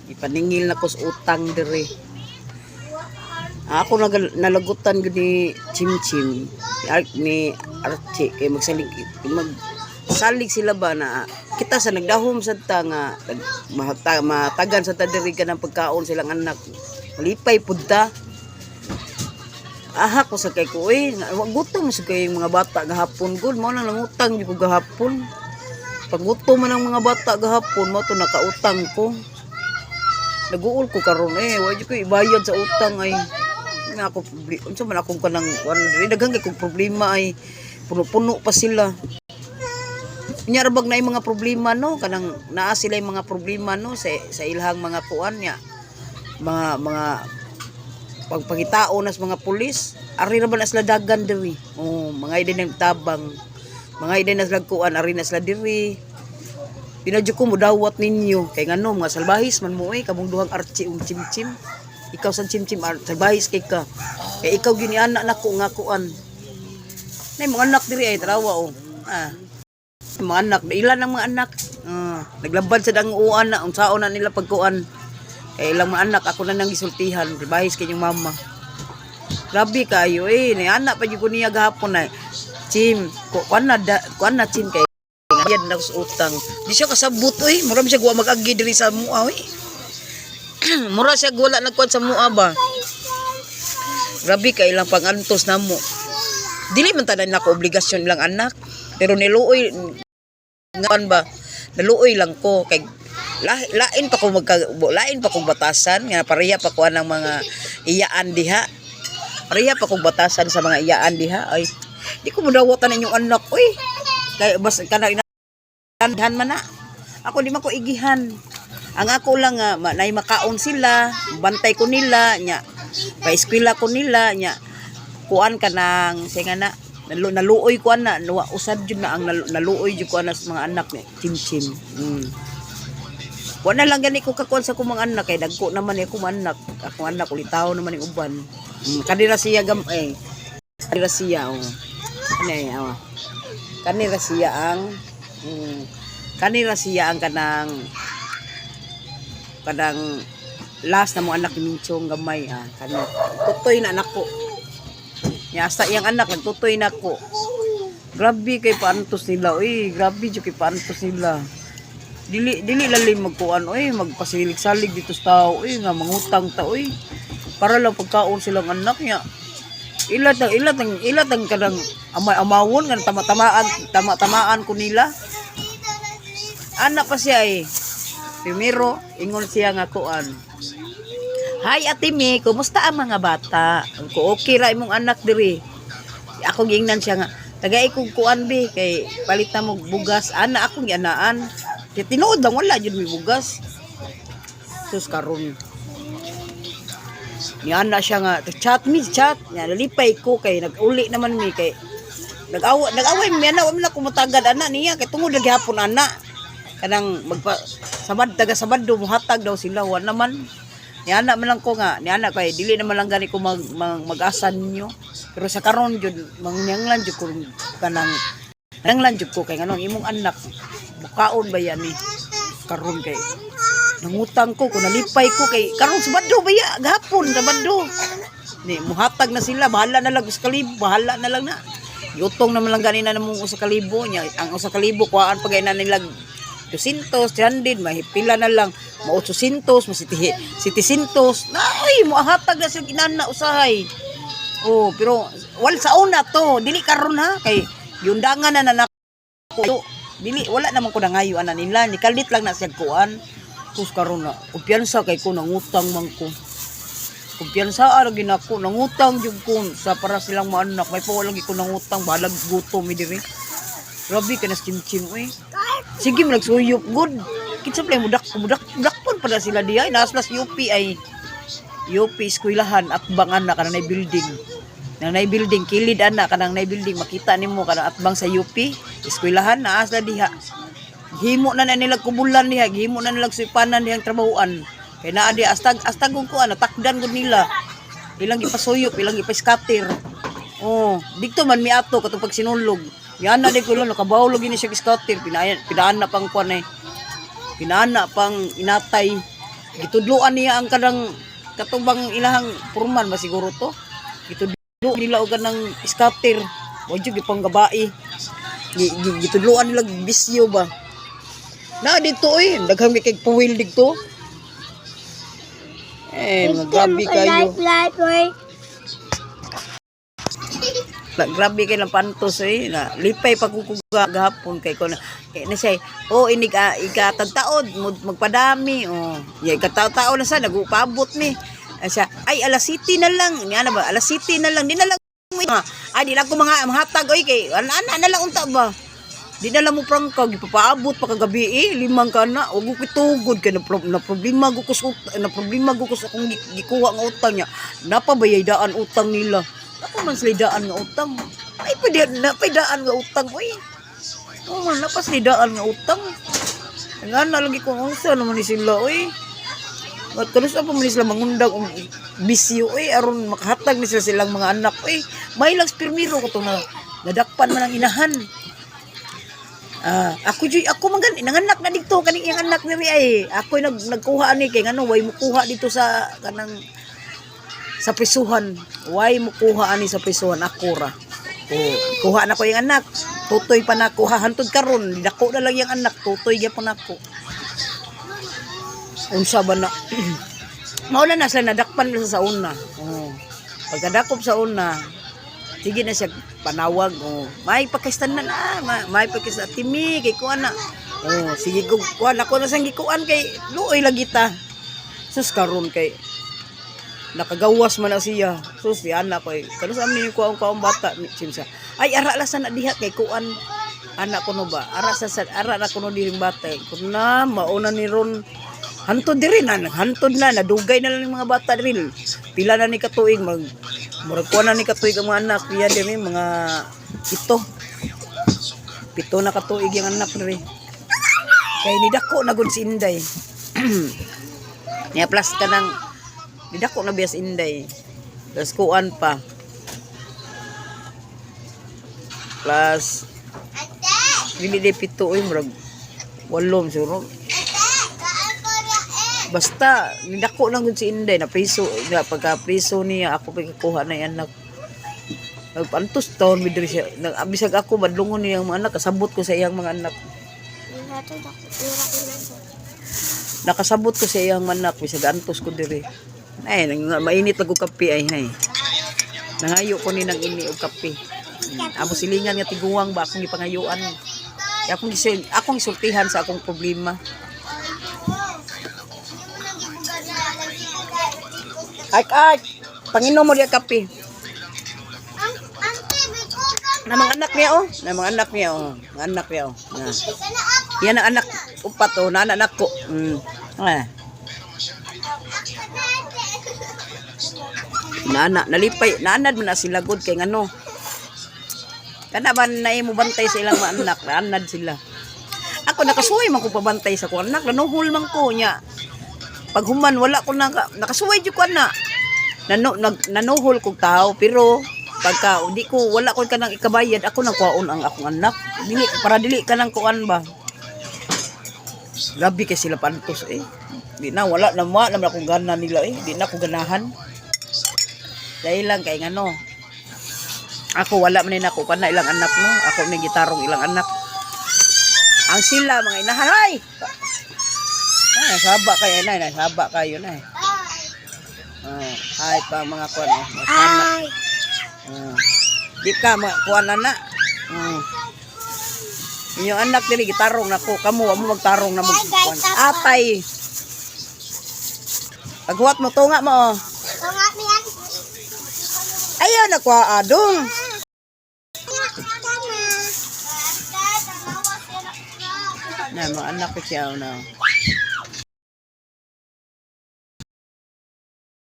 Ipaningil na ko sa utang diri. Ako nalagutan gud ni Chimchim, ni Archie kay magsalig magsalig sila ba na kita sa nagdahom sad ta nga matagan sa ta diri kanang pagkaon silang anak. Malipay pud ta. Aha ko sa kay ko eh, wa gutom sa kay mga bata gahapon gud, mao nang nangutang jud ko gahapon. Pag gutom man ang mga bata gahapon, mao to nakautang ko. Naguol ko karon eh, wa jud ko ibayad sa utang ay. Nga ako unsa man akong kanang kuan diri, daghan kay kong problema ay, puno-puno pa sila. Nya ra bag naay mga problema, no, kanang naa sila yung mga problema, no, sa ilahang mga kuan nya. Mga pagpangitao nas mga pulis, ari ra ba na sila dagan diri. Oh, mga din ng tabang. Mga din na sila kuan, ari na sila diri. Pinadyo ko mudawat ninyo kay ngano mga salbahis man mo eh, kamong duhang Archie ug Chimchim. Ikaw sa Chimchim, salbahis kay ka. Kay ikaw gyud ni anak nako nga kuan. Nay mga anak diri ay tarawa oh. Ah. Mga anak, ilan ang mga anak? Ah, naglabad sa dang uan na unsaon na nila pagkuan. Kay ilang mga anak ako na nang gisultihan, salbahis kay inyong mama. Grabe kayo eh, ni anak pa jud ko niya gahapon na. Chim, kuan na da, kuan na Chim kay bayad na ko sa utang. Di siya kasabot oy, mura man siya guwa mag-agi diri sa mua oy. Mura siya wala nagkuan sa mua ba. Grabe kay ilang pangantos namo. Dili man tanan nako obligasyon ilang anak, pero niluoy nga ba, naluoy lang ko kay lain pa ko magka, lain pa kong batasan nga pareha pa ko anang mga iyaan diha. Pareha pa kong batasan sa mga iyaan diha ay di ko modawatan inyong anak oy. Kay bas kana inahan man na. Ako di man ko igihan. Ang ako lang nga nay makaon sila, bantay ko nila nya. Pa-eskwela ko nila nya. Kuan ka nang say nga na naluoy ko ana, usad jud na ang naluoy jud ko ana sa mga anak ni Chimchim. Wa na lang gani ko kakuan sa akong mga anak kay dagko naman ni akong anak. Akong anak ulitaw naman yung uban. Kanira siya gam eh. Kanira siya oh. Ano eh, oh. Kanira siya ang kanira siya ang kanang kanang last na mo anak ni Minchong gamay ah kani tutoy na anak ko nya hasta iyang anak nagtutoy na ko. Grabe kay paantos nila oy, grabe jud kay paantos nila. Dili dili lalim magkuan oy, magpasilig-salig dito sa tao oy nga mangutang ta oy para lang pagkaon silang anak niya. Ilat ang kanang amay amawon nga tama-tamaan tama-tamaan ko nila. Anak pa siya eh. Primero, ingon siya nga kuan. "Hi Ate Mi, kumusta ang mga bata?" Ko, "Okay ra imong anak diri." Ako giingnan siya nga, "Tagay kog kuan bi kay palit na mo bugas." Ana akong gianaan. Kay tinuod lang wala jud may bugas. Sus karon. Ni ana siya nga chat mi chat. Nya nalipay ko kay nag-uli naman mi kay nag-awa nag-away mi ana, wa man ako matagad ana niya kay tungod na gihapon ana. Kanang magpa sabad taga Sabado muhatag daw sila, wa naman. Ni ana man lang ko nga, ni ana kay dili naman lang gani ko mag-asa ninyo. Pero sa karon jud mangyanglan jud ko kanang nanglan jud ko kay nganong imong anak bukaon ba yan ni karon kay nangutang ko kung nalipay ko kay karon Sabado ba ya gahapon Sabado ni muhatag na sila, bahala na lang 1,000, bahala na lang na. Yutong naman lang gani na namong 1,000 nya, ang 1,000 kuhaan pa gay na nila 200, 300, mahipila na lang, ma 800, ma 700. Na ay muhatag na sila kinana usahay. Oh, pero wal sa una to, dili karon ha kay yundangan na na nako. Dili wala naman ko nangayo ana nila, ni kalit lang na siya kuan. Sus karon na, kumpiyansa kay ko nangutang man ko. Kumpiyansa ra ginako, nangutang jud ko sa para silang maanak. May pa wala ko nangutang, balag gutom mi diri. Grabe ka na chim-chim oy. Sige mo nagsuyop good. Kinsa play mudak mudak dakpon pa na sila diay naas las UP ay UP eskwelahan atbang ana kanang nay building. Nang nay building kilid ana kanang nay building makita nimo kanang atbang sa UP eskwelahan naa sila diha. Himo na na nila kubulan diha, himo na nila sipanan dihang trabahuan. Kay naa di astag astag ko ana takdan gud nila. Ilang ipasuyop, ilang ipa-scatter. Oh, dito man miato katong pag sinulog. Yana di ko lang nakabaw lagi ni siya scatter, pinaan pinaana pang kuan eh. Pinaana pang inatay. Gitudloan niya ang kanang katubang ilahang purman ba siguro to. Gitudlo nila og kanang scatter. Wa jud gipanggabai. Gitudloan nila bisyo ba. Na dito oy, daghang kay puwil didto. Eh, mga grabe kayo. Life, life, oy. Na, grabe kay ng pantos eh. Na, lipay pa ko gahapon kay ko na. Kay na siya, oh, inig ikatagtaod, magpadami. Oh, ya ikatao na sa nagupabot ni. Ay siya, ay alas city na lang. Niya na ba? Alas city na lang. Di na lang mo ay di lang ko mga mahatag oy kay ana na lang unta ba. Di na lang mo prangka gipapaabot pa kagabi eh limang ka na og ko tugod kay na problema ko sa na problema ko sa akong gikuha nga utang niya. Napabayay daan utang nila. Ako man sila daan nga utang. Ay pwede na pay daan nga utang oy. Oo man napas ni daan nga utang. Nga na lagi ko unsa naman ni sila oy. At kanus pa man ni sila mangundag og bisyo oy aron makahatag ni sila silang mga anak oy. May lang pirmiro ko to na nadakpan man ang inahan. Ah, ako joy ako man gani nanganak na dito kaning iyang anak diri ay. Ako nagkuha ani kay ngano way mukuha dito sa kanang sa prisuhan. Way mukuha ani sa prisuhan ako ra. Oh, kuha na ko yung anak. Tutoy pa na ko hantod karon. Dako na lang yung anak, tutoy gyapon nako. Unsa ba na? Mauna na sila nadakpan na sa una. Oh. Pagkadakop sa una, sige na siya panawag. Oh. May pakistan na na, may pakistan timi kay kuan na. Oh, sige ko kuan ako na sang gikuan kay luoy lagi ta. Sus karon kay nakagawas man na siya. Sus di anak ko. Kano sa amin yung kuang kuang bata simsa. Ay ara la sa na diha kay kuan anak ko no ba. Ara sa ara na kuno diring bata. Kun na mauna ni ron hantod diri na hantod na nadugay na lang yung mga bata diri. Pila na ni katuig mag murag kuan na ni katuig ang mga anak diya diri mga 7. 7 na katuig yung anak diri. Kay nidako na gud si Inday. Niya plus ka ng nidako na biya si Inday. Plus kuan pa. Plus dili di 7 oy murag 8 siguro. Basta nidako lang gud si Inday na priso na pagka priso niya ako pagkakuha na yung anak. Nagpantos taon mi diri siya. Nag bisag ako badlongon niyang mga anak kasabot ko sa iyang mga anak. Nakasabot ko sa iyang anak bisag antos ko diri. Ay nang mainit lang og kape ay nay. Nangayo ko ni nang ini og kape. Amo silingan nga tiguang ba akong gipangayuan. Akong akong gisultihan sa akong problema. Ay ay, panginom mo diya kape. Na mga anak niya oh, na mga anak niya oh, mga anak niya oh. Na. Yan ang anak upat oh, na anak ko. Ah. Nana, nalipay, naanad man na sila god kay ngano. Kana ba na imo bantay sa ilang mga anak, naanad sila. Ako nakasuway man ko pabantay sa ko anak, nanuhol man ko nya. Pag human wala ko na nakasuway jud ko ana. Nanuhol kog tao pero pagka di ko wala ko kanang ikabayad ako nang kuhaon ang akong anak. Dili para dili ka nang kuan ba. Grabe kay sila pantos eh. Di na wala na mo naman akong gana nila eh. Di na ako ganahan. Dahil lang kay ngano. Ako wala man ni ako kana ilang anak no. Ako ni gitarong ilang anak. Ang sila mga inahan ay. Ay, saba kayo na, saba kayo na. Oh, ay pa mga kuan oh, mga anak. Ay. Oh. Di ka mga kuan na na. Oh. Inyong anak dili gitarong nako kamo wa mo magtarong na mo kuan. Atay. Paghuwat mo tunga mo. Oh. Tunga mi yan. Ayaw na kuha adong. Na mga anak ko siya na.